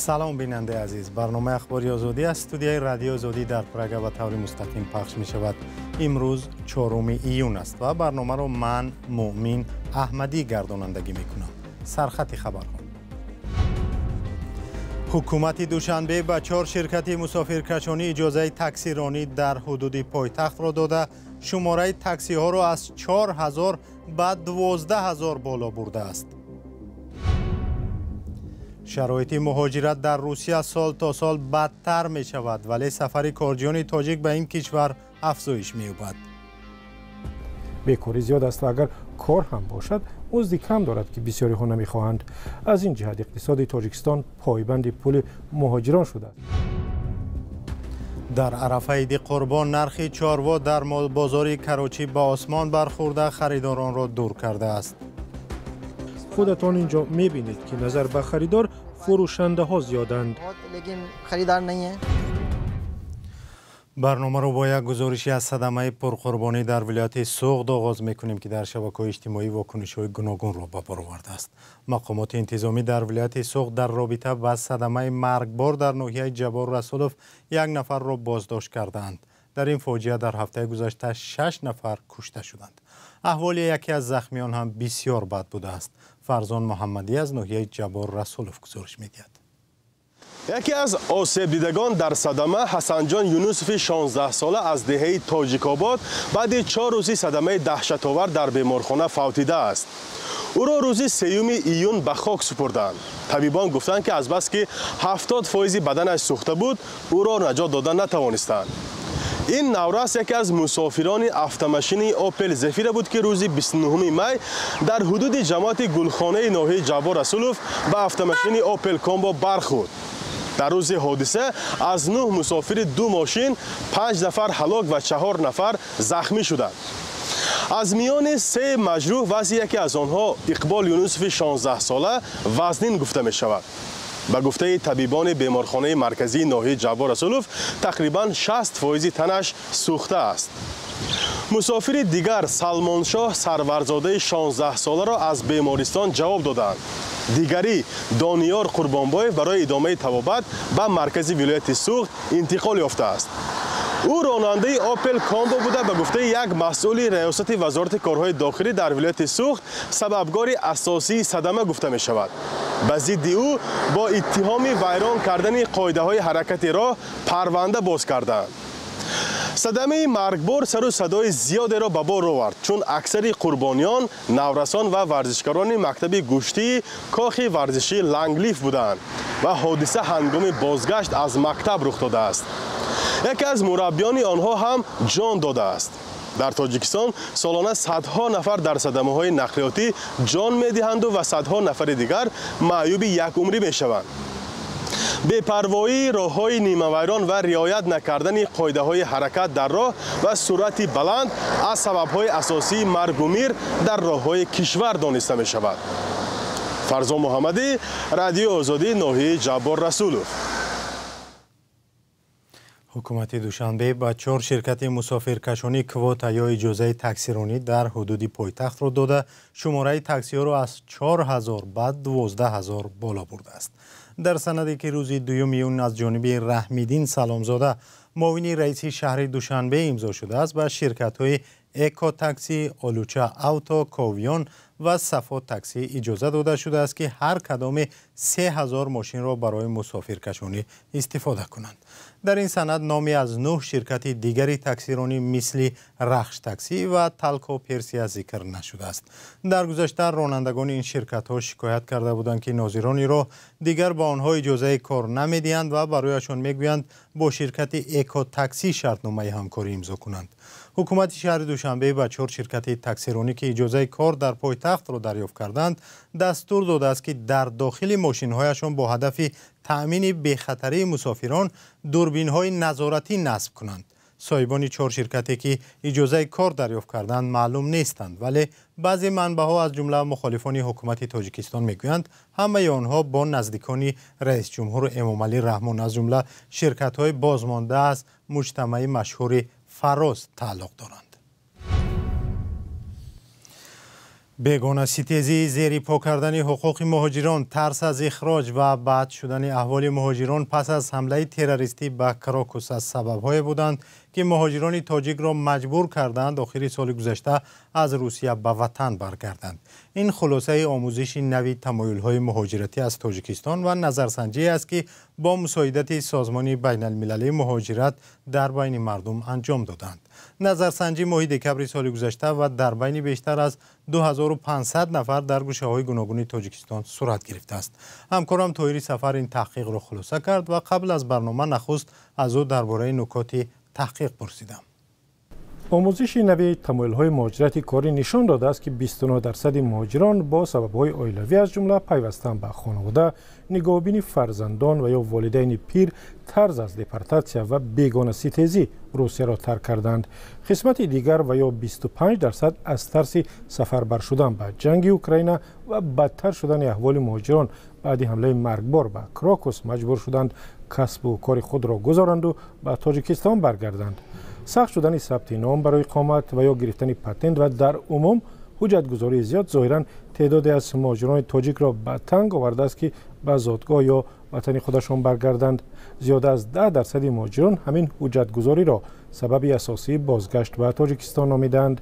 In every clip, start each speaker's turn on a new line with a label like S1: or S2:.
S1: Салом, бинандаи азиз. Барномаи Ахбори Озодӣ аз студияи Радиои Озодӣ дар Прага ба таври мустақим пахш мешавад. Имрӯз 4 июн аст ва барномаро ман, Муъмин Аҳмадӣ, гардонандагӣ мекунам. Сархати хабарҳо. Ҳукумати Душанбе ба 4 ширкати мусофиркашонӣ иҷозаи таксиронӣ дар ҳудуди пойтахтро дода, шумораи таксиҳоро аз 4000 ба 12 000 боло бурдааст. Шароити муҳоҷират дар Русия сол то сол бадтар мешавад, вале сафари корҷиёни тоҷик ба ин кишвар афзоиш меёбад.
S2: Бекорӣ зиёд аст ва агар кор ҳам бошад, музди кам дорад, ки бисёриҳо намехоҳанд. Аз ин ҷиҳат иқтисоди Тоҷикистон пойбанди пули муҳоҷирон шудааст.
S1: Дар арафаи Иди Қурбон нархи чорво дар бозори Карочӣ ба осмон бархӯрда, харидоронро дур кардааст.
S2: Худатон ин ҷо мебинед, ки назар ба харидор фурӯшандаҳо зиёданд.
S3: Лекин харидор не.
S1: Барномаро бо як гузориши аз садамаи пурқурбонӣ дар вилояти Суғд оғоз мекунем, ки дар шабакаҳои иҷтимоӣ вокунишҳои гуногунро ба бор овардааст. Мақомоти интизомӣ дар вилояти Суғд дар робита ба садамаи маргбор дар ноҳияи Ҷаббор Расулов як нафарро боздошт кардаанд. Дар ин фоҷиа дар ҳафтаи гузашта шаш нафар кушта шуданд. Аҳволи яке аз захмиён ҳам бисёр бад будааст. Фарзон Муҳаммадӣ аз ноҳияи Ҷаббор Расулов гузориш медиҳад.
S4: Яке аз осебдидагон дар садама, Ҳасанҷон Юнусови 16сола аз деҳаи Тоҷикобод, баъди 4 рӯзи садамаи даҳшатовар дар беморхона фавтидааст. Ӯро рӯзи 3 июн ба хок супурданд. Табибон гуфтанд, ки азбаски 70 фоизи баданаш сӯхта буд, ӯро наҷот дода натавонистанд. Ин наврас яке аз мусофирони автомашини Опел Зефира буд, ки рӯзи 29 май дар ҳудуди ҷамоати Гулхонаи ноҳияи Ҷаббор Расулов ба автомашини Опел Комбо бархӯрд. Дар рӯзи ҳодиса аз нӯҳ мусофири ду мошин панҷ нафар ҳалок ва чаҳор нафар захмӣ шуданд. Аз миёни се маҷрӯҳ вазъи яке аз онҳо, Иқбол Юнусови 16сола, вазнин гуфта мешавад. Ба гуфтаи табибони беморхонаи марказии ноҳияи Ҷаббор Расулов, тақрибан 60 фоизи танаш сӯхта аст. Мусофири дигар, Салмоншоҳ Сарварзодаи 16соларо аз бемористон ҷавоб доданд. Дигарӣ, Дониёр Қурбонбоев, барои идомаи табобат ба маркази вилояти Суғд интиқол ёфтааст. Ӯ ронандаи Опел Комбо буда, ба гуфтаи як масъули раёсати Вазорати корҳои дохилӣ дар вилояти Суғд, сабабгори асосии садама гуфта мешавад. Ба зидди ӯ бо иттиҳоми вайрон кардани қоидаҳои ҳаракати роҳ парванда боз карданд. Садамаи маргбор сару садои зиёдеро ба бор овард, чун аксари қурбониён наврасон ва варзишгарони мактаби гӯштии кохи варзишии Ланглиф буданд ва ҳодиса ҳангоми бозгашт аз мактаб рух додааст. Яке аз мураббиёни онҳо ҳам ҷон додааст. Дар Тоҷикистон солона садҳо нафар дар садамаҳои нақлиётӣ ҷон медиҳанду ва садҳо нафари дигар маъюби якумрӣ мешаванд. Бепарвоии роҳҳои нимавайрон ва риоят накардани қоидаҳои ҳаракат дар роҳ ва суръати баланд аз сабабҳои асосии маргу мир дар роҳҳои кишвар дониста мешавад. Фарзон Муҳаммадӣ, Радиои Озодӣ, ноҳияи Ҷаббор Расулов.
S1: Ҳукумати Душанбе ба чор ширкати мусофиркашонӣ квота ё иҷозаи таксиронӣ дар ҳудуди пойтахтро дода, шумораи таксиҳоро аз 4000 ба 12 000 боло бурдааст. Дар санаде, ки рӯзи 2 июн аз ҷониби Раҳмиддин Саломзода, муовини раиси шаҳри Душанбе, имзо шудааст, ба ширкатҳои Экотаксӣ, Олуча Авто, Ковиён ва Сафо Таксӣ иҷоза дода шудааст, ки ҳар кадоме 3000 мошинро барои мусофиркашонӣ истифода кунанд. Дар ин санад номи аз нӯҳ ширкати дигари таксиронӣ, мисли Рахш Таксӣ ва Талко Персия, зикр нашудааст. Дар гузашта ронандагони ин ширкатҳо шикоят карда буданд, ки нозирони роҳ дигар ба онҳо иҷозаи кор намедиҳанд ва барояшон мегӯянд бо ширкати Экотаксӣ шартномаи ҳамкорӣ имзо кунанд. Ҳукумати шаҳри Душанбе ба чор ширкати таксиронӣ, ки иҷозаи кор дар пойтахтро дарёфт карданд, дастур додааст, ки дар дохили мошинҳояшон бо ҳадафи таъмини бехатарии мусофирон дурбинҳои назоратӣ насб кунанд. Соҳибони чор ширкате, ки иҷозаи кор дарёфт карданд, маълум нестанд, вале баъзе манбаъҳо, аз ҷумла мухолифони ҳукумати Тоҷикистон, мегӯянд, ҳамаи онҳо бо наздикони раисҷумҳур Эмомалӣ Раҳмон, аз ҷумла ширкатҳои бозмонда аз муҷтамаи машҳури Фароз, тааллуқ доранд. Бегонаситезӣ, зери по кардани ҳуқуқи муҳоҷирон, тарс аз ихроҷ ва бад шудани аҳволи муҳоҷирон пас аз ҳамлаи террористӣ ба Крокус аз сабабҳое буданд, ки муҳоҷирони тоҷикро маҷбур карданд охири соли гузашта аз Русия ба ватан баргарданд. Ин хулосаи омӯзиши нави тамоюлҳои муҳоҷиратӣ аз Тоҷикистон ва назарсанҷие аст, ки бо мусоидати Созмони байналмилалии муҳоҷират дар байни мардум анҷом доданд. Назарсанҷӣ моҳи декабри соли гузашта ва дар байни бештар аз 2500 нафар дар гӯшаҳои гуногуни Тоҷикистон сурат гирифтааст. Ҳамкорам Тоҳири Сафар ин таҳқиқро хулоса кард ва қабл аз барнома нахуст аз ӯ дар бораи нукоти таҳқиқ пурсидам.
S2: Омӯзиши нави тамоюлҳои муҳоҷирати корӣ нишон додааст, ки 29% муҳоҷирон бо сабабҳои оилавӣ, аз ҷумла пайвастан ба хонавода, нигоҳубини фарзандон ва ё волидайни пир, тарз аз депортатсия ва бегонаситезӣ Русияро тарк карданд. Қисмати дигар ва ё 25% аз тарси сафарбар шудан ба ҷанги Украина ва бадтар шудани аҳволи муҳоҷирон баъди ҳамлаи маргбор ба Крокус маҷбур шуданд касбу кори худро гузоранду ба Тоҷикистон баргарданд. Сахт шудани сабти ном барои иқомат ва ё гирифтани патент ва дар умум ҳуҷҷатгузории зиёд зоҳиран теъдоде аз муҳоҷирони тоҷикро ба танг овардааст, ки ба зодгоҳ ё ватани худашон баргарданд. Зиёда аз 10% муҳоҷирон ҳамин ҳуҷҷатгузориро сабаби асосии бозгашт ба Тоҷикистон номидаанд.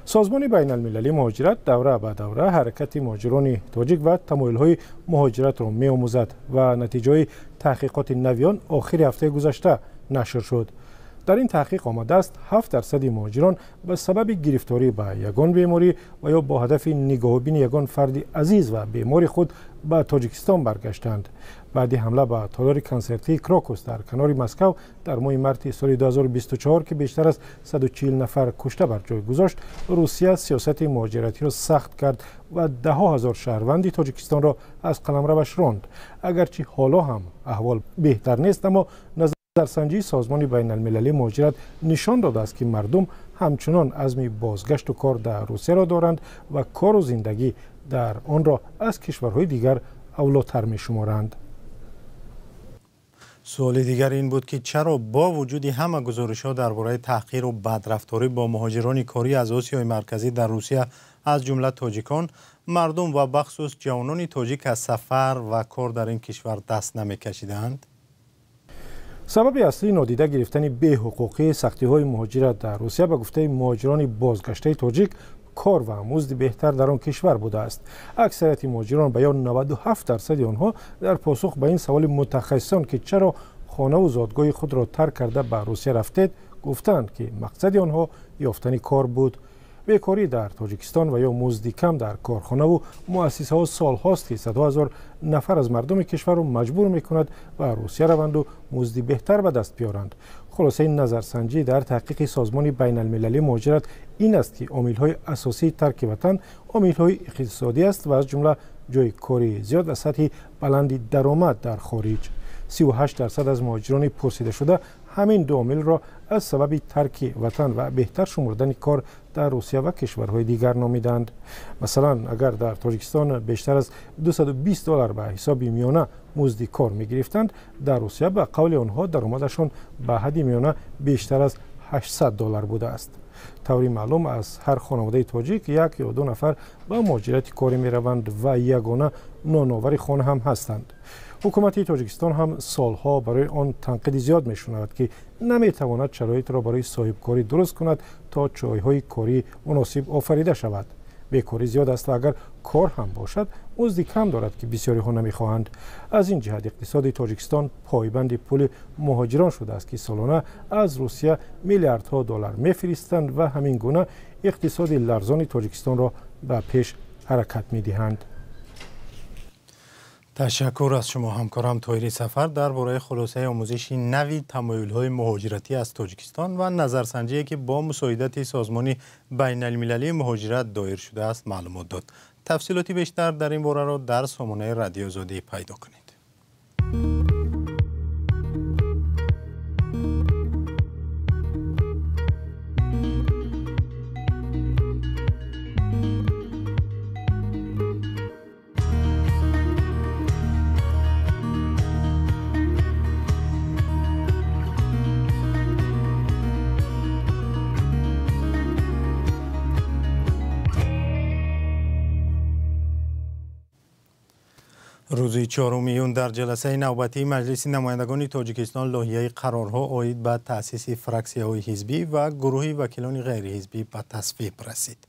S2: Созмони байналмилалии муҳоҷират давра ба давра ҳаракати муҳоҷирони тоҷик ва тамоюлҳои муҳоҷиратро меомӯзад ва натиҷаҳои таҳқиқоти нави он охири ҳафтаи гузашта нашр шуд. Дар ин таҳқиқ омадааст, 7% муҳоҷирон ба сабаби гирифторӣ ба ягон беморӣ ва ё бо ҳадафи нигоҳубини ягон фарди азиз ва бемори худ ба Тоҷикистон баргаштанд. Баъди ҳамла ба толори консертии Крокус дар канори Москав дар моҳи марти соли 2024, ки бештар аз 140 нафар кушта бар ҷой гузошт, Русия сиёсати муҳоҷиратиро сахт кард ва даҳҳо ҳазор шаҳрванди Тоҷикистонро аз қаламраваш ронд. Агарчи ҳоло ҳам аҳвол беҳтар нест, аммо назарсанҷии Созмони байналмилалии муҳоҷират нишон додааст, ки мардум ҳамчунон азми бозгашту кор дар Русияро доранд ва кору зиндагӣ дар онро аз кишварҳои дигар авлотар мешуморанд.
S1: Суоли дигар ин буд, ки чаро бо вуҷуди ҳама гузоришҳо дар бораи таҳқиру бадрафторӣ бо муҳоҷирони корӣ аз Осиёи Марказӣ дар Русия, аз ҷумла тоҷикон, мардум ва бахусус ҷавонони тоҷик аз сафар ва кор дар ин кишвар даст намекашидаанд?
S2: Сабаби аслии нодида гирифтани беҳуқуқии сахтиҳои муҳоҷират дар Русия, ба гуфтаи муҳоҷирони бозгаштаи тоҷик, кор ва музди беҳтар дар он кишвар будааст. Аксарияти муҳоҷирон, ба ё 97% онҳо, дар посух ба ин саволи мутахассисон, ки чаро хонаву зодгоҳи худро тарк карда ба Русия рафтед, гуфтанд, ки мақсади онҳо ёфтани кор буд. Бекорӣ дар Тоҷикистон ва ё музди кам дар корхонаву муассисаҳо солҳост, ки садҳо ҳазор нафар аз мардуми кишварро маҷбур мекунад ба Русия раванду музди беҳтар ба даст биёранд. Хулосаи назарсанҷӣ дар таҳқиқи Созмони байналмилалии муҳоҷират ин аст, ки омилҳои асосии тарки ватан омилҳои иқтисодӣ аст ва аз ҷумла ҷойи кори зиёд ва сатҳи баланди даромад дар хориҷ. 38% аз муҳоҷирони пурсидашуда ҳамин ду омилро аз сабаби тарки ватан ва беҳтар шумурдани кор дар Русия ва кишварҳои дигар номиданд. Масалан, агар дар Тоҷикистон бештар аз 220 доллар ба ҳисоби миёна музди кор мегирифтанд, дар Русия ба қавли онҳо даромадашон ба ҳадди миёна бештар аз 800 доллар будааст. Таври маълум, аз ҳар хонаводаи тоҷик як ё ду нафар ба муҳоҷирати корӣ мераванд ва ягона ноновари хона ҳам ҳастанд. Ҳукумати Тоҷикистон ҳам солҳо барои он танқиди зиёд мешунавад, ки наметавонад шароитро барои соҳибкорӣ дуруст кунад то ҷойҳои корӣ муносиб офарида шавад. Бекорӣ зиёд аст ва агар кор ҳам бошад, музди кам дорад, ки бисёриҳо намехоҳанд. Аз ин ҷиҳат иқтисоди Тоҷикистон пойбанди пули муҳоҷирон шудааст, ки солона аз Русия миллиардҳо доллар мефиристанд ва ҳамин гуна иқтисоди ларзони Тоҷикистонро ба пеш ҳаракат медиҳанд.
S1: Ташаккур аз шумо, ҳамкорам Тоҳири Сафар, дар бораи хулосаи омӯзиши нави тамоюлҳои муҳоҷиратӣ аз Тоҷикистон ва назарсанҷие, ки бо мусоидати Созмони байналмилалии муҳоҷират доир шудааст, маълумот дод. Тафсилоти бештар дар ин бораро дар сомонаи Радиои Озодӣ пайдо кунед. Рӯзи 4 июн дар ҷаласаи навбатии Маҷлиси намояндагони Тоҷикистон лоиҳаи қарорҳо оид ба таъсиси фраксияҳои ҳизбӣ ва гурӯҳи вакилони ғайриҳизбӣ ба тасвиб расид.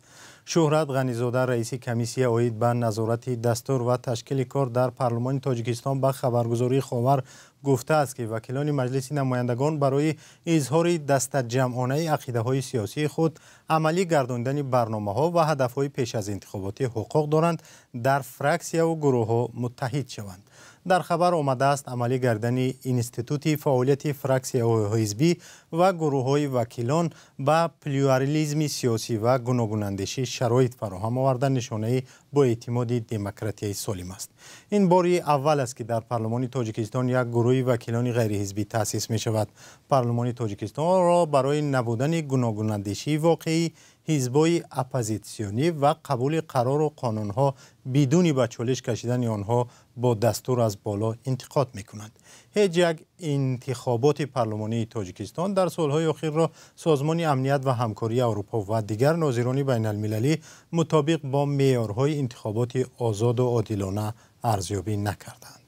S1: Шӯҳрат Ғанизода, раиси комиссия оид ба назорати дастур ва ташкили кор дар парлумони Тоҷикистон, ба хабаргузории Ховар гуфтааст, ки вакилони Маҷлиси намояндагон барои изҳори дастаҷамъонаи ақидаҳои сиёсии худ, амалӣ гардондани барномаҳо ва ҳадафҳои пеш аз интихоботӣ ҳуқуқ доранд дар фраксияву гурӯҳҳо муттаҳид шаванд. Дар хабар омадааст, амалӣ гардани институти фаъолияти фраксияҳои ҳизбӣ ва гурӯҳҳои вакилон ба плюрализми сиёсӣ ва гуногунандешӣ шароит фароҳам оварда нишонаи боэътимоди демократияи солим аст. Ин бори аввал аст, ки дар парлумони Тоҷикистон як гурӯҳи вакилони ғайриҳизбӣ таъсис мешавад. Парлумони Тоҷикистонро барои набудани гуногунандешии воқеӣ, ҳизбҳои оппозитсионӣ ва қабули қарору қонунҳо бидуни ба чолиш кашидани онҳо бо дастур аз боло интиқод мекунанд. Ҳеҷ як интихоботи парлумонии Тоҷикистон дар солҳои охирро Созмони амният ва ҳамкории Аврупо ва дигар нозирони байналмилалӣ мутобиқ бо меъёрҳои интихоботи озоду одилона арзёбӣ накарданд.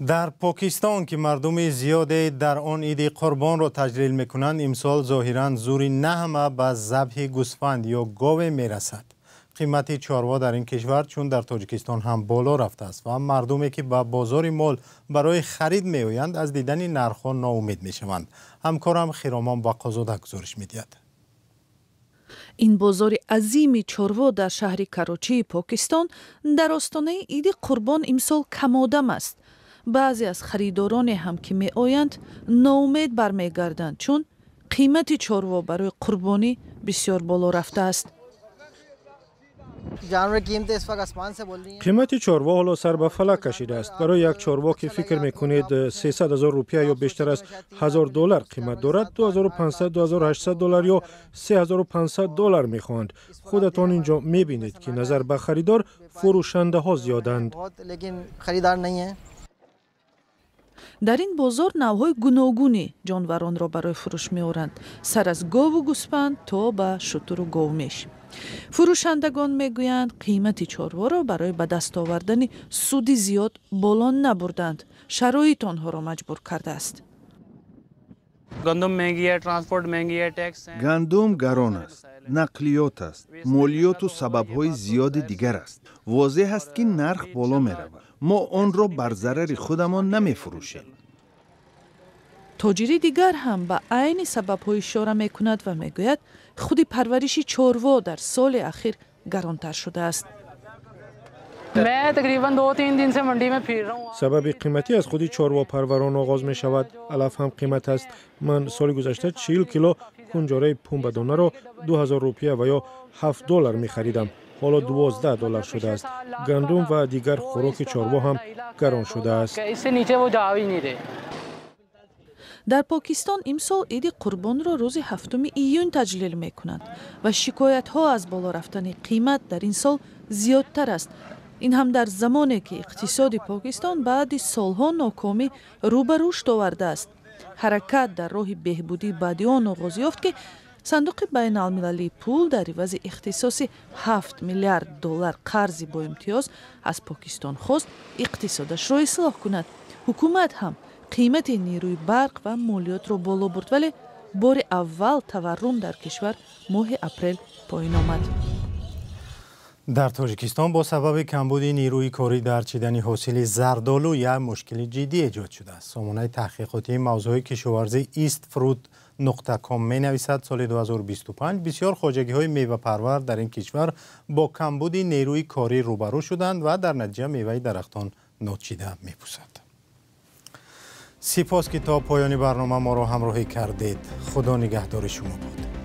S1: Дар Покистон, ки мардуми зиёде дар он иди қурбонро таҷлил мекунанд, имсол зоҳиран зури на ҳама ба забҳи гӯсфанд ё гове мерасад. Қимати чорво дар ин кишвар чун дар Тоҷикистон ҳам боло рафтааст ва мардуме, ки ба бозори мол барои харид меоянд, аз дидани нархҳо ноумед мешаванд. Ҳамкорам Хиромон Бақозода гузориш медиҳад.
S5: Ин бозори азими чорво дар шаҳри Карочии Покистон дар остонаи иди қурбон имсол камодам аст. Баъзе аз харидороне ҳам, ки меоянд, ноумед бармегарданд, чун қимати чорво барои қурбонӣ бисёр боло рафтааст.
S2: Қимати чорво ҳоло сар ба фалак кашидааст. Барои як чорво, ки фикр мекунед 300 000 рупия ё бештар аз 1000 доллар қимат дорад, 2500, 2800 доллар ё 3500 доллар мехоҳанд. Худатон инҷо мебинед, ки назар ба харидор фурӯшандаҳо зиёданд.
S5: Дар ин бозор навъҳои гуногуни ҷонваронро барои фурӯш меоранд, сар аз гову гӯсфанд то ба шутуру говмеш. Фурӯшандагон мегӯянд, қимати чорворо барои ба даст овардани суди зиёд боло набурданд, шароит онҳоро маҷбур кардааст.
S6: Гандум гарон аст, нақлиёт аст, молиёту сабабҳои зиёди дигар аст. Возеҳ аст, ки нарх боло меравад. Мо онро бар зарари худамон намефурӯшем.
S5: Тоҷири дигар ҳам ба айни сабабҳо ишора мекунад ва мегӯяд, худи парвариши чорво дар соли ахир гаронтар шудааст.
S2: Сабаби қиматӣ аз худи чорвопарварон оғоз мешавад. Алаф ҳам қимат аст. Ман соли гузашта 40 кило кунҷораи пумбадонаро 2000 рупия ва ё 7 доллар мехаридам. Ҳоло 12 доллар шудааст. Гандум ва дигар хӯроки чорво ҳам гарон шудааст.
S5: Дар Покистон имсол иди қурбонро рӯзи 7 июн таҷлил мекунанд ва шикоятҳо аз боло рафтани қимат дар ин сол зиёдтар аст. Ин ҳам дар замоне, ки иқтисоди Покистон баъди солҳо нокомӣ рӯ ба рушд овардааст. Ҳаракат дар роҳи беҳбудӣ баъди он оғоз ёфт, ки Сандуқи байналмилалии пул дар ивази ихтисоси 7 миллиард доллар қарзи боимтиёз аз Покистон хост иқтисодашро ислоҳ кунад. Ҳукумат ҳам қимати нерӯи барқ ва молиётро боло бурд, вале бори аввал таваррум дар кишвар моҳи апрел поён омад.
S1: Дар Тоҷикистон бо сабаби камбуди нерӯи корӣ дар чидани ҳосили зардолу як мушкили ҷиддӣ эҷод шудааст. Сомонаи таҳқиқотии мавзӯъҳои кишоварзӣ eastfruit.com менависад, соли 2025 бисёр хоҷагиҳои мевапарвар дар ин кишвар бо камбуди нерӯи корӣ рӯбарӯ шуданд ва дар натиҷа меваи дарахтон ночида мепӯсад. Сипос, ки то поёни барнома моро ҳамроҳӣ кардед. Худо нигаҳдори шумо бод.